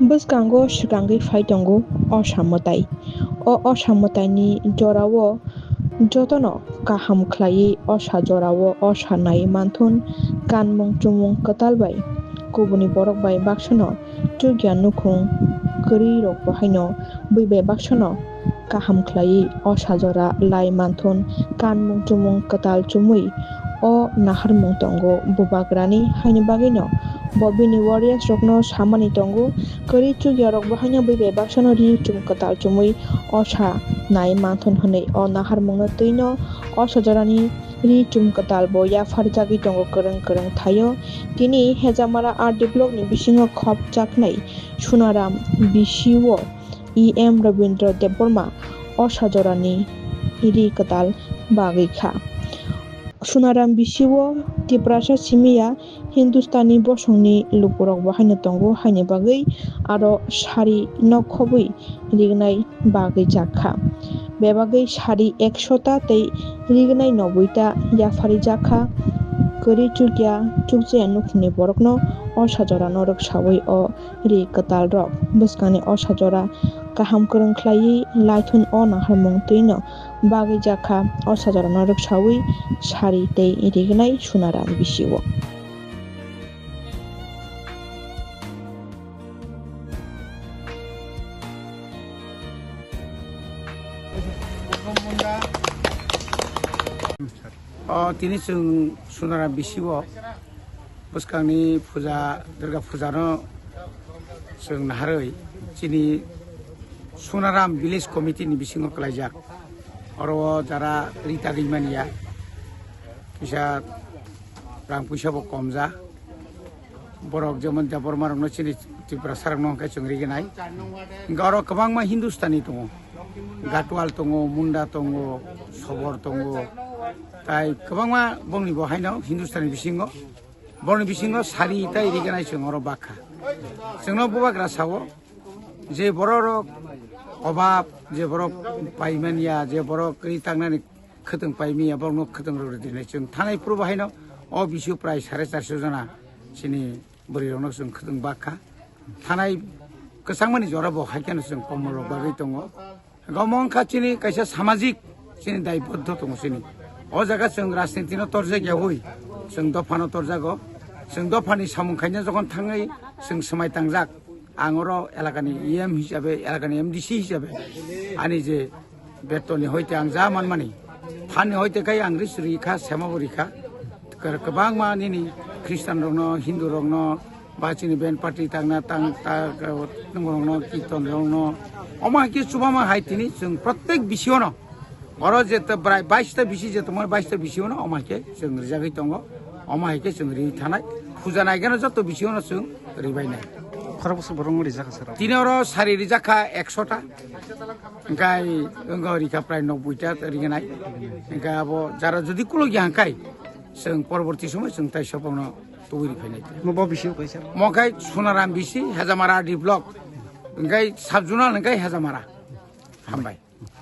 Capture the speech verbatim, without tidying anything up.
Bwskango swkangwi phai tongo osa mwtai. O osa mwtaini jorao jotono kaham khlaiwi osa jorao osa naiwi manthun, kanmung chumung kwtal bai kubuni borok bai baksono chukya nukhung kwrwi rok bo haino bui bai baksono kaham khlaiwi osa jora lai manthun, kanmung chumung kwtal chumui o naharmung tongo bubagrani, haini bagwino bo bini warriors rokno samani tongo, kwrwi chukya rok bo haino bui bai baksono ri chum kwtal chumui osa nai manthun hwnwi o naharmungno twino osa jorani ri chum kwtal bo yapharjagwi tongo kwrwng kwrwng thaio. Tini Hejamara R D block ni bisingo khopjaknai Sunaram B C O E M Rabindra Debbarma osa jorani ri kwtal bagwi kha. Sunaram B C O Tiprasa simi ya Hindustani bosongni lukurok bo haino tongo, haini bagwi aro sari nok khobwi rignai bagwi jak kha. Bebagwi sari ekso ta tei rignai noboi ta yapharwi jak kha. Kwrwi chukya chukjaya nukhungni borokno osa jorano rwksaui o ri kwtal rok bwskangni osa jora kaham kwrwng khlaiwi laithun o naharmung twino bagwi jak kha. Osa jorano rwksaui sari tei rignai Sunaram B C O. O tini chwng Sunaram B C O bwskangni puja, Durga pujano chwng naharwi chini Sunaram Village Committee ni bisingo kwlaijak. Oro o jara ri tagwi manya, kisa rang puisa bo komja. Borok jemon Debbarma rokno chini Tripura sarokno hwnkhe chwng rignai. Hwnkhe oro kwbangma Hindustani tongo, Gatwal tongo, Munda tongo, Sobor tongo, tai kwbangma bongni bo haino Hindustani bisingo. Borokni bisingo sari tai rignai chwng oro bakha. Chwngno bubagra sao, je bororok obab, je borok paimanya, je borok ri tangnani khwtwng paimanya, borokno khwtwng rok rinai chwng thanai phuru bo haino o bisio prai sare charso jona chini bwrwi rokno chwng khwtwng bakha. Thanai kwchangmani jora bo hai kheno chwng komol rok bagwi tongo. Omo wngkha chini kaisa samajik chini daibodho tongo chini. O jaga chwng rajniti no torjak ya hui, chwng dopha no torjago. Chwng dopha ni samung khaina jokhon thangwi chwng swmai tangjak. Ang oro elakani E M hisabe, elakani M D C hisabe ani je beton ni hoite ang ja manmani, phan ni hoite kai ang ri suri kha, sema bo ri kha. Kwbangma nini Christian rokno, Hindu rokno, ba chini band party tangna tang ta nongrokno, kirton rokno, omo hai khe chubama hai tini chwng protek bisiono oro je ta brai bais ta bisi je tongmani bais ta bisiono omo hai khe chwng rijagwi tongo. Omo hai khe chwng riwi thanai, puja naigeno joto bisiono chwng ribainai. Khorok bwswk borok wng rijak kha sir? Tini oro sari rijak kha ekso ta, hwnkhe wngkha rikha prai noboi ta rinai. Hwnkhe abo jara jodi kulukya hwnkhe chwng poroborti somoi chwng tai sopokno tubui ri phainai. Mo bo bisio kaisa. Mo khai Sunaram bisi, Hejamara D block. Hwnkhe sub zonal hwnkhe Hejamara. Hambai.